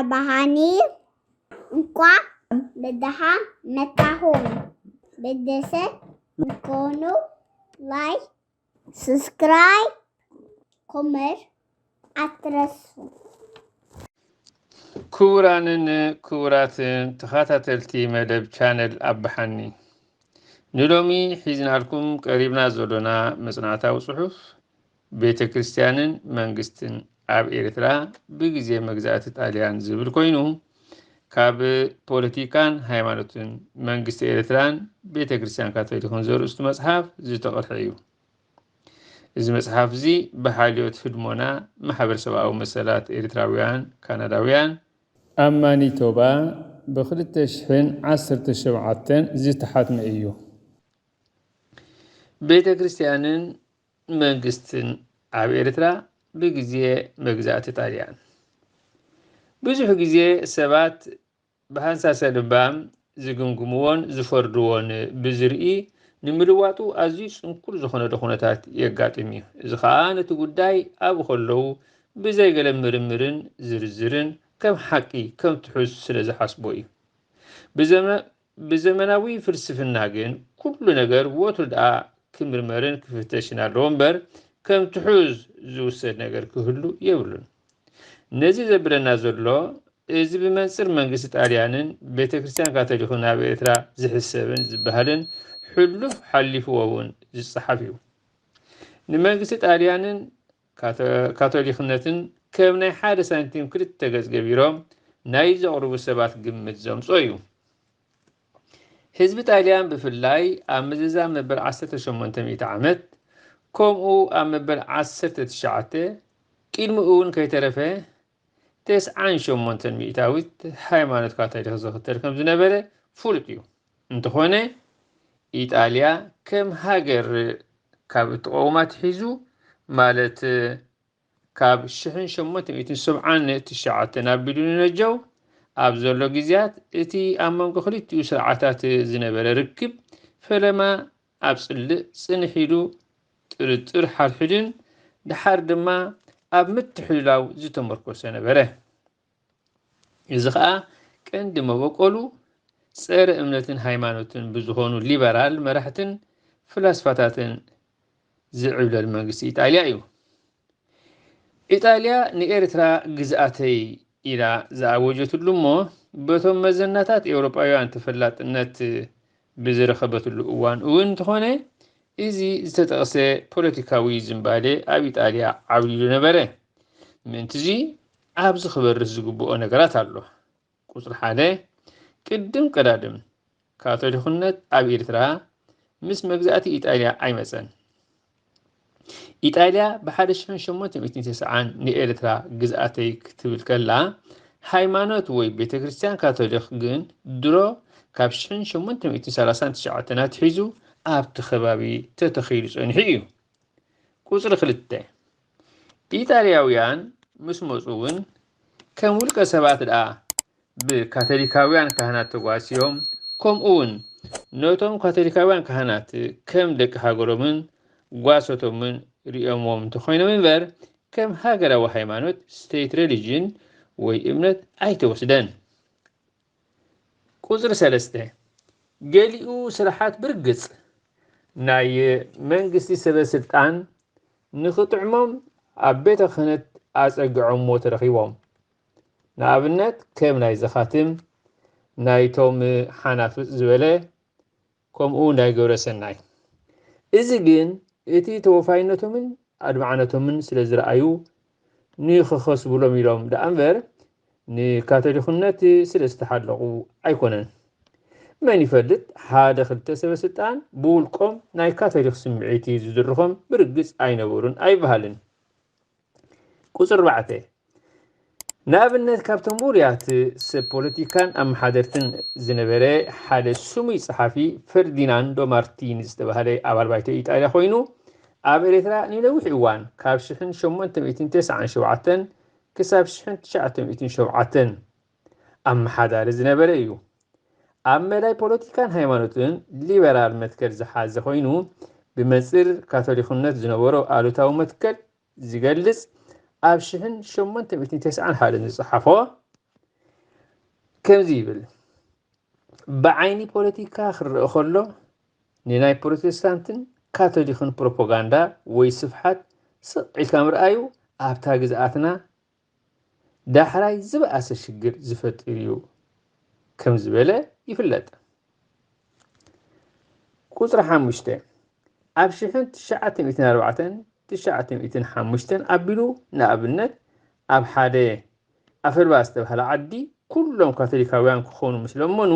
ኣባሃኒ እንኳዕ ብደሓን መጣኹም። ብደሰ ንኮኑ ላይክ፣ ሰብስክራይብ፣ ኮመር ኣትረሱ። ክቡራንን ክቡራትን ተኸታተልቲ መደብ ቻነል ኣባሓኒ፣ ንሎሚ ሒዝናልኩም ቀሪብና ዘሎና መጽናዕታዊ ጽሑፍ ቤተ ክርስቲያንን መንግስትን ኣብ ኤርትራ ብግዜ መግዛእቲ ጣልያን ዝብል ኮይኑ፣ ካብ ፖለቲካን ሃይማኖትን መንግስቲ ኤርትራን ቤተ ክርስቲያን ካቶሊክን ዘርእስቱ መጽሓፍ ዝተቐድሐ እዩ። እዚ መጽሓፍ እዚ ብሓልዮት ህድሞና ማሕበረሰባዊ መሰላት ኤርትራውያን ካናዳውያን ኣብ ማኒቶባ ብ ክልተ ሽሕን ዓሰርተ ሸውዓተን ዝተሓትመ እዩ። ቤተ ክርስቲያንን መንግስትን ኣብ ኤርትራ ብግዜ መግዛእቲ ጣልያን። ብዙሕ ግዜ ሰባት ብሃንሳሰ ልባም ዝግምግምዎን ዝፈርድዎን ብዝርኢ ንምልዋጡ ኣዝዩ ጽንኩር ዝኾነሉ ኩነታት የጋጥም እዩ። እዚ ኸኣ ነቲ ጉዳይ ኣብኡ ከለዉ ብዘይ ገለ ምርምርን ዝርዝርን ከም ሓቂ ከም ትሑዝ ስለ ዝሓስቦ እዩ። ብዘመ- ብዘመናዊ ፍልስፍና ግን ኩሉ ነገር ወትሩ ደኣ ክምርመርን ክፍተሽን ኣለዎ እምበር ከም ትሑዝ ዝውሰድ ነገር ክህሉ የብሉን። ነዚ ዘብለና ዘሎ እዚ ብመንጽር መንግስቲ ጣልያንን ቤተ ክርስቲያን ካቶሊክን ኣብ ኤርትራ ዝሕሰብን ዝበሃልን ሕሉፍ ሓሊፍዎ እውን ዝጸሓፍ እዩ። ንመንግስቲ ጣልያንን ካቶሊክነትን ከም ናይ ሓደ ሳንቲም ክልተ ገጽ ገቢሮም ናይ ዘቕርቡ ሰባት ግምት ዘምጾ እዩ። ህዝቢ ጣልያን ብፍላይ ኣብ ምዝዛም መበል ዓሰርተ ሸሞንተ ሚእቲ ዓመት ከምኡ ኣብ መበል ዓሰርተ ትሽዓተ ቅድሚኡ እውን ከይተረፈ ተስዓን ሸሞንተን ሚእታዊት ሃይማኖት ካቶሊክ ዝኽተል ከም ዝነበረ ፍሉጥ እዩ። እንተኾነ ኢጣልያ ከም ሃገር ካብ እትቐውማ ኣትሒዙ ማለት ካብ ሽሕን ሸሞንተ ሚእትን ሰብዓን ትሽዓተን ኣቢሉ ንነጀው ኣብ ዘሎ ግዜያት እቲ ኣብ መንጎ ክልቲኡ ስርዓታት ዝነበረ ርክብ ፈለማ ኣብ ጽልእ ጽንሕ ኢሉ ጥርጥር ሓድሕድን ደሓር ድማ ኣብ ምትሕልላው ዝተመርኮሰ ነበረ። እዚ ኸኣ ቀንዲ መበቆሉ ጸረ እምነትን ሃይማኖትን ብዝኾኑ ሊበራል መራሕትን ፍላስፋታትን ዝዕብለል መንግስቲ ኢጣልያ እዩ። ኢጣልያ ንኤርትራ ግዝኣተይ ኢላ ዝኣወጀትሉ እሞ በቶም መዘናታት ኤውሮጳውያን ተፈላጥነት ብዝረኸበትሉ እዋን እውን እንተኾነ እዚ ዝተጠቕሰ ፖለቲካዊ ዝንባሌ ኣብ ኢጣልያ ዓብሊሉ ነበረ። ምእንትዚ ኣብዚ ክበርስ ዝግብኦ ነገራት ኣሎ። ቁጽሪ ሓደ፣ ቅድም ቀዳድም ካቶሊክነት ኣብ ኤርትራ ምስ መግዛእቲ ኢጣልያ ኣይመጸን። ኢጣልያ ብ ሓደ ሽሕን ሸሞንተ ሚእትን ተስዓን ንኤርትራ ግዝኣተይ ክትብል ከላ፣ ሃይማኖት ወይ ቤተ ክርስቲያን ካቶሊክ ግን ድሮ ካብ ሽሕን ሸሞንተ ሚእትን ሰላሳን ትሽዓተን ኣትሒዙ ኣብቲ ከባቢ ተተኺሉ ጸኒሑ እዩ። ቁጽሪ ክልተ፣ ኢጣልያውያን ምስ መጹ እውን ከም ውልቀ ሰባት ደኣ ብካቶሊካውያን ካህናት ተጓስዮም፣ ከምኡ እውን ነቶም ካቶሊካውያን ካህናት ከም ደቂ ሃገሮምን ጓሶቶምን ርእዮምዎም እንተኾይኖም እምበር ከም ሃገራዊ ሃይማኖት፣ ስቴት ሬሊጅን፣ ወይ እምነት ኣይተወስደን። ቁጽሪ ሰለስተ፣ ገሊኡ ስራሓት ብርግጽ ናይ መንግስቲ ሰበ ስልጣን ንኽጥዕሞም ኣብ ቤተ ክህነት ኣጸግዖምዎ ተረኺቦም። ንኣብነት ከም ናይ ዘኻትም፣ ናይቶም ሓናፍጽ ዝበለ፣ ከምኡ ናይ ግብረ ሰናይ። እዚ ግን እቲ ተወፋይነቶምን ኣድማዕነቶምን ስለ ዝረኣዩ ንኽኸስብሎም ኢሎም ደኣ እምበር ንካቶሊክነት ስለ ዝተሓለቑ ኣይኮነን። መን ይፈልጥ፣ ሓደ ክልተ ሰበ ስልጣን ብውልቆም ናይ ካቶሊክ ስምዒት እዩ ዝድርኾም፣ ብርግጽ ኣይነበሩን ኣይበሃልን። ቁጽሪ ኣርባዕተ፣ ንኣብነት ካብቶም ውሩያት ሰብ ፖለቲካን ኣመሓደርትን ዝነበረ ሓደ ስሙይ ጸሓፊ ፈርዲናንዶ ማርቲኒ ዝተባህለ ኣባል ባይቶ ኢጣልያ ኮይኑ ኣብ ኤርትራ ንነዊሕ እዋን ካብ ሽሕን ሸሞንተ ሚእትን ተስዓን ሸውዓተን ክሳብ ሽሕን ትሽዓተ ሚእትን ሸውዓተን ኣመሓዳሪ ዝነበረ እዩ። ኣብ መዳይ ፖለቲካን ሃይማኖትን ሊበራል መትከል ዝሓዘ ኮይኑ ብመንጽር ካቶሊክነት ዝነበሮ ኣሉታዊ መትከል ዝገልጽ ኣብ ሽሕን ሸሞንተ ሚእትን ተስዓን ሓደን ዝጸሓፎ ከምዚ ይብል። ብዓይኒ ፖለቲካ ክረአ ከሎ፣ ንናይ ፕሮቴስታንትን ካቶሊክን ፕሮፓጋንዳ ወይ ስፍሓት ስቕ ኢልካ ምርኣዩ ኣብታ ግዝኣትና ዳሕራይ ዝበኣሰ ሽግር ዝፈጥር እዩ ከም ዝበለ ይፍለጥ። ቁፅሪ ሓሙሽተ፣ ኣብ ሽሕን ትሽዓተ ሚእትን ኣርባዕተን ትሽዓተ ሚእትን ሓሙሽተን ኣቢሉ፣ ንኣብነት ኣብ ሓደ ኣፈልባ ዝተባህለ ዓዲ ኩሎም ካቶሊካውያን ክኾኑ ምስ ለመኑ፣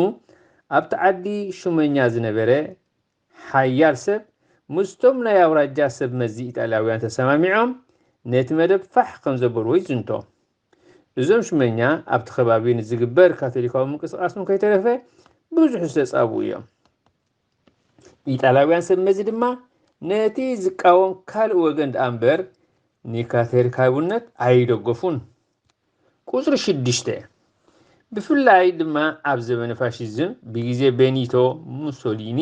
ኣብቲ ዓዲ ሹመኛ ዝነበረ ሓያል ሰብ ምስቶም ናይ ኣውራጃ ሰብ መዚ ኢጣልያውያን ተሰማሚዖም ነቲ መደብ ፋሕ ከም ዘበልዎ ይዝንቶ። እዞም ሹመኛ ኣብቲ ከባቢ ንዝግበር ካቶሊካዊ ምንቅስቃስ እውን ከይተረፈ ብዙሕ ዝተጻብኡ እዮም። ኢጣልያውያን ሰብ መዚ ድማ ነቲ ዝቃወም ካልእ ወገን ደኣ እምበር ንካቶሊካውነት ኣይደገፉን። ቁጽሪ ሽዱሽተ፣ ብፍላይ ድማ ኣብ ዘመነ ፋሽዝም ብግዜ ቤኒቶ ሙሶሊኒ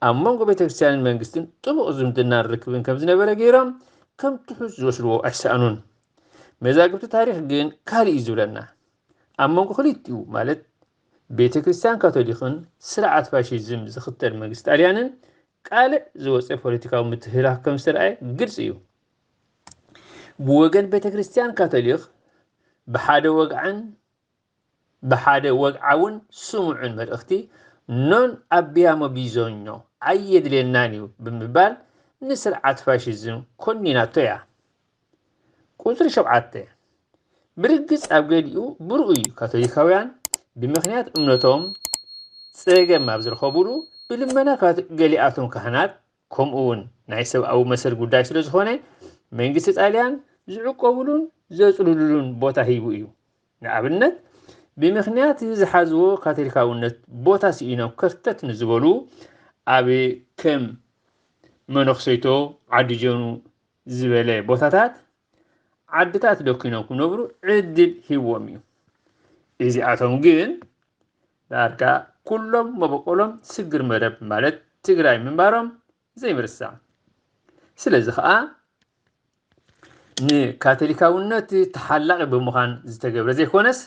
ኣብ መንጎ ቤተክርስትያንን መንግስትን ጥቡቕ ዝምድናን ርክብን ከም ዝነበረ ገይሮም ከም ትሑት ዝወስድዎ ኣይሰኣኑን። መዛግብቲ ታሪኽ ግን ካልእ እዩ ዝብለና። ኣብ መንጎ ክልቲኡ ማለት ቤተክርስትያን ካቶሊክን ስርዓት ፋሽዝም ዝኽተል መንግስቲ ጣልያንን ቃልዕ ዝወፀ ፖለቲካዊ ምትህልላኽ ከም ዝተረኣየ ግልፂ እዩ። ብወገን ቤተክርስትያን ካቶሊክ ብሓደ ወግዓን ብሓደ ወግዓውን ስሙዕን መልእኽቲ ኖን ኣቢያሞ ቢዞኞ ኣየድልየናን እዩ ብምባል ንስርዓት ፋሽዝም ኮኒናቶ እያ። ቁፅሪ ሸውዓተ፣ ብርግፅ ኣብ ገሊኡ ብርኡይ ካቶሊካውያን ብምኽንያት እምነቶም ፀገም ኣብ ዝረኸቡሉ ብልመና ገሊኣቶም ካህናት ከምኡ እውን ናይ ሰብኣዊ መሰል ጉዳይ ስለ ዝኾነ መንግስቲ ጣልያን ዝዕቆብሉን ዘፅልሉሉን ቦታ ሂቡ እዩ። ንኣብነት ብምኽንያት ዝሓዝዎ ካቶሊካውነት ቦታ ስኢኖም ከርተት ንዝበሉ ኣብ ከም መነኽሰይቶ ዓዲ ጀኑ ዝበለ ቦታታት ዓድታት ደኪኖም ክነብሩ ዕድል ሂዎም እዩ። እዚኣቶም ግን ዳርጋ ኩሎም መበቆሎም ስግር መደብ ማለት ትግራይ ምንባሮም ዘይምርሳዕ። ስለዚ ከዓ ንካቶሊካውነት ተሓላቂ ብምዃን ዝተገብረ ዘይኮነስ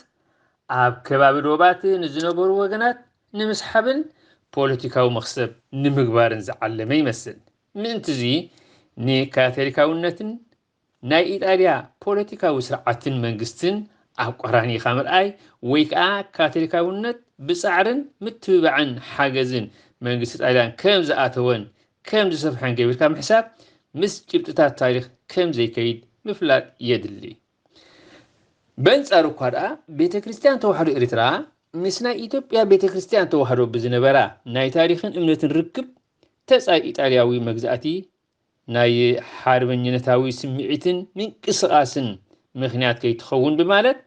ኣብ ከባቢ ዶባት ንዝነበሩ ወገናት ንምስሓብን ፖለቲካዊ መኽሰብ ንምግባርን ዝዓለመ ይመስል። ምእንቲ እዚ ንካቶሊካውነትን ናይ ኢጣልያ ፖለቲካዊ ስርዓትን መንግስትን ኣብ ቆራኒኻ ምርኣይ ወይ ከዓ ካቶሊካውነት ብፃዕርን ምትብባዕን ሓገዝን መንግስቲ ጣልያን ከም ዝኣተወን ከም ዝሰፍሐን ገቢርካ ምሕሳብ ምስ ጭብጥታት ታሪኽ ከም ዘይከይድ ምፍላጥ የድሊ። በንጻሩ እኳ ደኣ ቤተ ክርስቲያን ተዋሕዶ ኤርትራ ምስ ናይ ኢትዮጵያ ቤተ ክርስቲያን ተዋሕዶ ብዝነበራ ናይ ታሪኽን እምነትን ርክብ ተጻይ ኢጣልያዊ መግዛእቲ ናይ ሓርበኝነታዊ ስምዒትን ምንቅስቓስን ምኽንያት ከይትኸውን ብማለት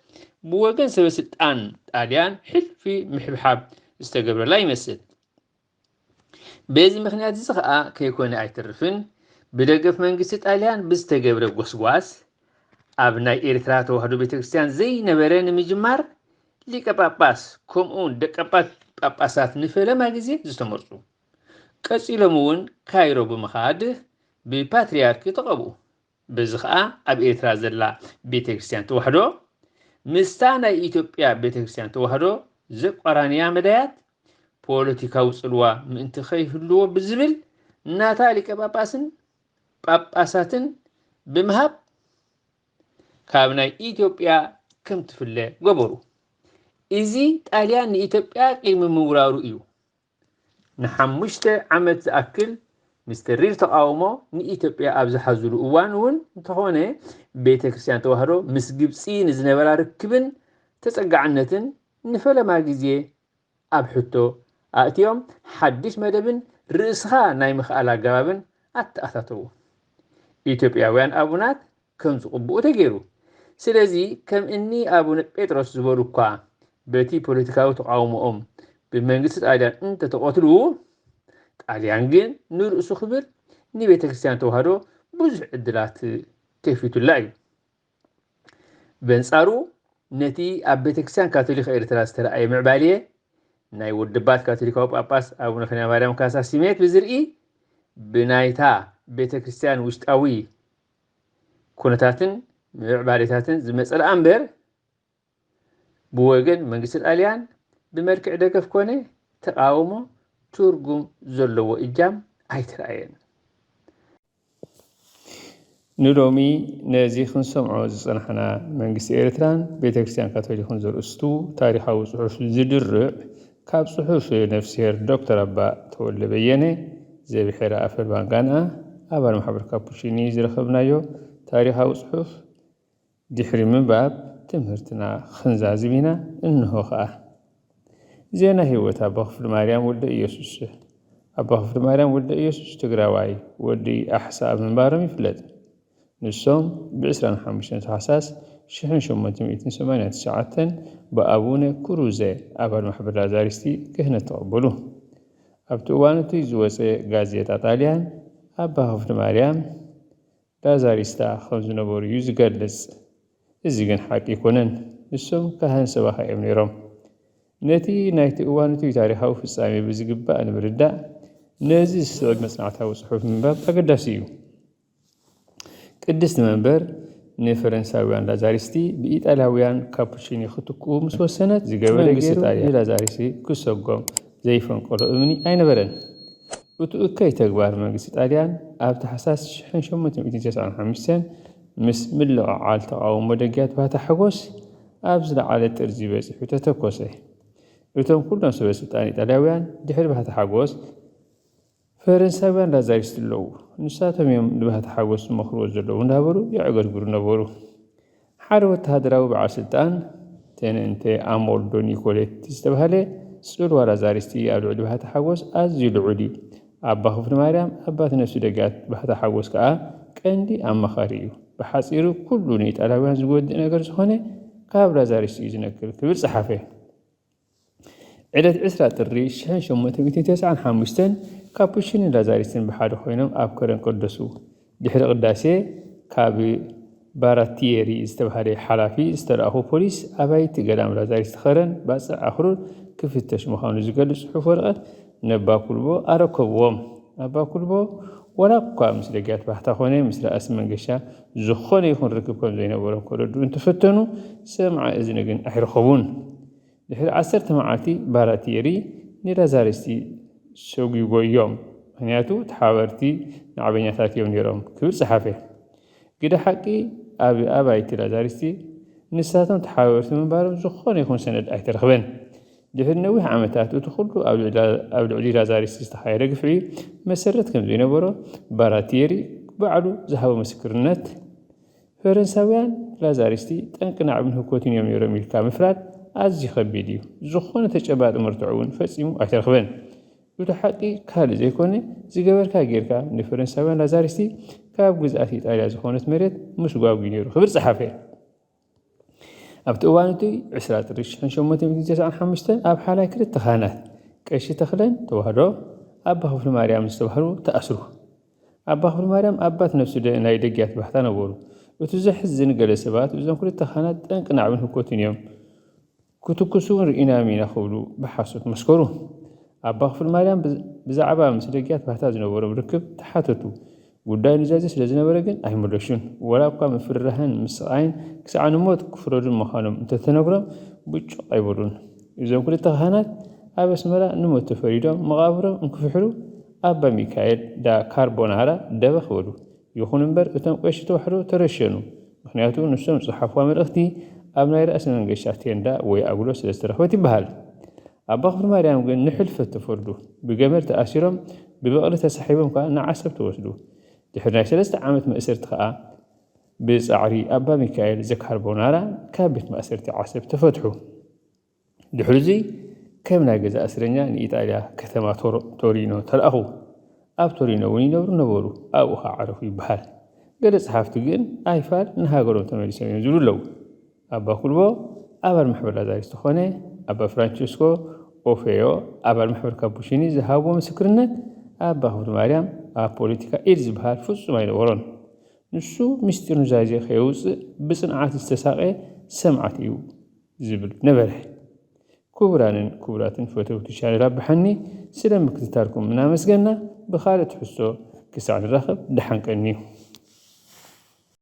ብወገን ሰበ ስልጣን ጣልያን ሕልፊ ምሕብሓብ ዝተገብረላ ይመስል። በዚ ምኽንያት እዚ ኸኣ ከይኮነ ኣይተርፍን ብደገፍ መንግስቲ ጣልያን ብዝተገብረ ጎስጓስ ኣብ ናይ ኤርትራ ተዋህዶ ቤተክርስትያን ዘይነበረ ንምጅማር ሊቀ ጳጳስ ከምኡውን ደቀ ጳጳሳት ንፈለማ ግዜ ዝተመርጹ። ቀጺሎም እውን ካይሮ ብምኻድ ብፓትርያርክ ተቐብኡ። በዚ ኸኣ ኣብ ኤርትራ ዘላ ቤተክርስትያን ተዋህዶ ምስታ ናይ ኢትዮጵያ ቤተክርስትያን ተዋህዶ ዘቋራንያ መዳያት ፖለቲካዊ ጽልዋ ምእንቲ ከይህልዎ ብዝብል ናታ ሊቀ ጳጳስን ጳጳሳትን ብምሃብ ካብ ናይ ኢትዮጵያ ከም ትፍለ ገበሩ። እዚ ጣልያን ንኢትዮጵያ ቅድሚ ምውራሩ እዩ። ንሓሙሽተ ዓመት ዝኣክል ምስ ተሪር ተቓውሞ ንኢትዮጵያ ኣብ ዝሓዙሉ እዋን እውን እንተኾነ ቤተ ክርስቲያን ተዋህዶ ምስ ግብፂ ንዝነበራ ርክብን ተጸጋዕነትን ንፈለማ ግዜ ኣብ ሕቶ ኣእትዮም ሓድሽ መደብን ርእስኻ ናይ ምኽኣል ኣገባብን ኣተኣታተዉ። ኢትዮጵያውያን ኣቡናት ከም ዝቕብኡ ተገይሩ። ስለዚ ከም እኒ ኣቡነ ጴጥሮስ ዝበሉ እኳ በቲ ፖለቲካዊ ተቓውሞኦም ብመንግስቲ ጣልያን እንተተቐትሉ ጣልያን ግን ንርእሱ ክብል ንቤተ ክርስቲያን ተዋህዶ ብዙሕ ዕድላት ከፊቱላ እዩ። በንጻሩ ነቲ ኣብ ቤተ ክርስቲያን ካቶሊክ ኤርትራ ዝተረኣየ ምዕባሌ ናይ ወድባት ካቶሊካዊ ጳጳስ ኣቡነ ኽንያ ማርያም ካሳ ስሜት ብዝርኢ ብናይታ ቤተ ክርስቲያን ውሽጣዊ ኩነታትን ምዕባሌታትን ዝመጸ ደኣ እምበር ብወገን መንግስቲ ጣልያን ብመልክዕ ደገፍ ኮነ ተቓውሞ ትርጉም ዘለዎ እጃም ኣይተራእየን። ንሎሚ ነዚ ክንሰምዖ ዝጸናሕና መንግስቲ ኤርትራን ቤተ ክርስቲያን ካቶሊክን ዘርእስቱ ታሪኻዊ ጽሑፍ ዝድርዕ ካብ ጽሑፍ ነፍስሄር ዶክተር ኣባ ተወልደ በየነ ዘብሔረ ኣፈር ባንጋና ኣባል ማሕበር ካፑቺኒ ዝረኸብናዮ ታሪኻዊ ጽሑፍ ድሕሪ ምንባብ ትምህርትና ክንዛዝም ኢና። እንሆ ኸኣ። ዜና ህይወት ኣባ ክፍሊ ማርያም ወልደ ኢየሱስ። ኣባ ክፍሊ ማርያም ወልደ ኢየሱስ ትግራዋይ ወዲ ኣሕሳ ምንባሮም ይፍለጥ። ንሶም ብ28 ታሕሳስ ሽሕን ሸሞንተ ሚእትን ሰማንያን ትሽዓተን ብኣቡነ ክሩዘ ኣባል ማሕበር ላዛሪስቲ ክህነት ተቐበሉ። ኣብቲ እዋን እቲ ዝወፀ ጋዜጣ ጣልያን ኣባ ክፍሊ ማርያም ላዛሪስታ ከም ዝነበሩ እዩ ዝገልጽ። እዚ ግን ሓቂ ኣይኮነን። ንሶም ካህን ሰባኻ እዮም ነይሮም። ነቲ ናይቲ እዋን እቲ ታሪኻዊ ፍጻሜ ብዝግባእ ንምርዳእ ነዚ ዝስዕብ መጽናዕታዊ ጽሑፍ ምንባብ ኣገዳሲ እዩ። ቅድስቲ መንበር ንፈረንሳውያን ላዛሪስቲ ብኢጣልያውያን ካፑቺኒ ክትክኡ ምስ ወሰነት ዝገበረ መንግስቲ ገይሩ ጣልያን ንላዛሪስቲ ክሰጎም ዘይፈንቀሎ እምኒ ኣይነበረን። እቲ እከይ ተግባር መንግስቲ ጣልያን ኣብ ታሕሳስ ሽሕን ሸሞንተ ሚእትን ተስዓን ሓሙሽተን ምስ ምልዕዓል ተቓውሞ ደጊያት ባህታ ሓጎስ ኣብ ዝለዓለ ጥርዚ በጺሑ ተተኮሰ። እቶም ኩሎም ሰበ ስልጣን ኢጣልያውያን ድሕሪ ባህታ ሓጎስ ፈረንሳውያን ላዛሪስት ኣለዉ። ንሳቶም እዮም ንባህታ ሓጎስ ዝመኽርዎ ዘለዉ እንዳበሉ የዕገርግሩ ነበሩ። ሓደ ወተሃደራዊ በዓል ስልጣን ተነንተ ኣሞልዶ ኒኮሌት ዝተባህለ ጽልዋ ላዛሪስቲ ኣብ ልዕሊ ባህታ ሓጎስ ኣዝዩ ልዑል እዩ። ኣባ ክፍሊ ማርያም ኣባት ነፍሲ ደጋት ባህታ ሓጎስ ከኣ ቀንዲ ኣማኻሪ እዩ። ብሓጺሩ ኩሉ ንኢጣልያውያን ዝጎድእ ነገር ዝኾነ ካብ ላዛሪስቲ እዩ ዝነቅል ክብል ጸሓፈ። ዕለት ዕስራ ጥሪ ሽሕን ሸሞንተ ሚእትን ተስዓን ሓሙሽተን ካፑቺንን ላዛሪስትን ብሓደ ኮይኖም ኣብ ከረን ቀደሱ። ድሕሪ ቅዳሴ ካብ ባራቲየሪ ዝተባህለ ሓላፊ ዝተላእኹ ፖሊስ ኣባይቲ ገዳም ላዛሪስት ከረን ባጽዕ ኣኽሩር ክፍተሽ ምዃኑ ዝገልጽ ጽሑፍ ወረቐት ነባ ኩልቦ ኣረከብዎም። ኣባ ኩልቦ ዋላ እኳ ምስ ደጊያት ባህታ ኮነ ምስ ራእሲ መንገሻ ዝኾነ ይኹን ርክብ ከም ዘይነበሮም ከረድኡ እንተፈተኑ ሰምዓ እዝኒ ግን ኣይረኸቡን። ድሕሪ ዓሰርተ መዓልቲ ባራቲየሪ ንላዛሪስቲ ሰጒጎዮም፣ ምኽንያቱ ተሓባበርቲ ናዕበኛታት እዮም ነይሮም ክብል ጸሓፈ። ግደ ሓቂ ኣብ ኣባይቲ ላዛሪስቲ ንሳቶም ተሓባበርቲ ምንባሮም ዝኾነ ይኹን ሰነድ ኣይተረኽበን። ድሕሪ ነዊሕ ዓመታት እቲ ኩሉ ኣብ ልዕሊ ላዛሪስቲ ዝተኻየደ ግፍዒ መሰረት ከም ዘይነበሮ ባራቲየሪ ባዕሉ ዝሃቦ ምስክርነት ፈረንሳውያን ላዛሪስቲ ጠንቂ ናዕብን ህኮትን እዮም ነይሮም ኢልካ ምፍራድ ኣዝዩ ከቢድ እዩ። ዝኾነ ተጨባጢ መርትዖ እውን ፈጺሙ ኣይተረኽበን። እቲ ሓቂ ካልእ ዘይኮነ ዝገበርካ ጌርካ ንፈረንሳውያን ላዛሪስቲ ካብ ግዝኣት ኢጣልያ ዝኾነት መሬት ምስጓጉ ነይሩ ክብል ጸሓፈ። ኣብቲ እዋን እቲ ዕስራ ጥሪ ሽሕን ሸሞንተ ሚእትን ተስዓን ሓሙሽተን ኣብ ሓላይ ክልተ ካህናት ቀሺ ተኽለን ተዋህዶ ኣባ ክፍሊ ማርያም ዝተባህሉ ተኣስሩ። ኣባ ክፍሊ ማርያም ኣባት ነፍሲ ናይ ደጊያት ባህታ ነበሩ። እቲ ዘሕዝን ገለ ሰባት እዞም ክልተ ካህናት ጠንቂ ናዕብን ህኮትን እዮም ክትኩሱ እውን ርኢናዮም ኢና ክብሉ ብሓሶት መስከሩ። ኣባ ክፍሊ ማርያም ብዛዕባ ምስ ደጊያት ባህታ ዝነበሮም ርክብ ተሓተቱ። ጉዳይ ኑዛዜ ስለ ዝነበረ ግን ኣይመለሹን። ወላ እኳ ምፍርራህን ምስቓይን ክሳዕ ንሞት ክፍረዱን ምዃኖም እንተተነግሮም ብጩቕ ኣይበሉን። እዞም ክልተ ካህናት ኣብ ኣስመራ ንሞት ተፈሪዶም መቓብሮም እንክፍሕሩ ኣባ ሚካኤል ዳ ካርቦናራ ደበኽ በሉ። ይኹን እምበር እቶም ቀሺ ተዋሕዶ ተረሸኑ። ምኽንያቱ ንሶም ዝጸሓፍዋ መልእኽቲ ኣብ ናይ ራእሲ መንገሻ ቴንዳ ወይ ኣጉዶ ስለ ዝተረኽበት ይበሃል። ኣባ ክፍሊ ማርያም ግን ንሕልፈት ተፈርዱ። ብገመድ ተኣሲሮም ብበቕሊ ተሳሒቦም ከኣ ንዓሰብ ተወስዱ። ድሕሪ ናይ ሰለስተ ዓመት መእሰርቲ ከኣ ብጻዕሪ ኣባ ሚካኤል ዘካርቦናራ ካብ ቤት ማእሰርቲ ዓሰብ ተፈትሑ። ድሕሪዚ ከም ናይ ገዛ እስረኛ ንኢጣልያ ከተማ ቶሪኖ ተላእኹ። ኣብ ቶሪኖ እውን ይነብሩ ነበሩ። ኣብኡ ኸዓ ዓረፉ ይበሃል። ገለ ጸሓፍቲ ግን ኣይፋል ንሃገሮም ተመሊሶም እዮም ዝብሉ ኣለዉ። ኣባ ኩልቦ ኣባል ማሕበር ላዛሪስት ዝኾነ ኣባ ፍራንቸስኮ ኦፌዮ ኣባል ማሕበር ካፑቺኒ ዝሃብዎ ምስክርነት ኣባ ክፍሊ ማርያም ኣብ ፖለቲካ ኢድ ዝበሃል ፍጹም ኣይነበሮን። ንሱ ምስጢር ኑዛዜ ከየውጽእ ብጽንዓት ዝተሳቐ ሰማዕት እዩ ዝብል ነበረ። ክቡራንን ክቡራትን ፈተውቲ ቻነል ኣባሓኒ ስለ ምክትታልኩም እናመስገና ብኻልእ ትሕዝቶ ክሳዕ ንራኸብ ደሓን ቀንዩ።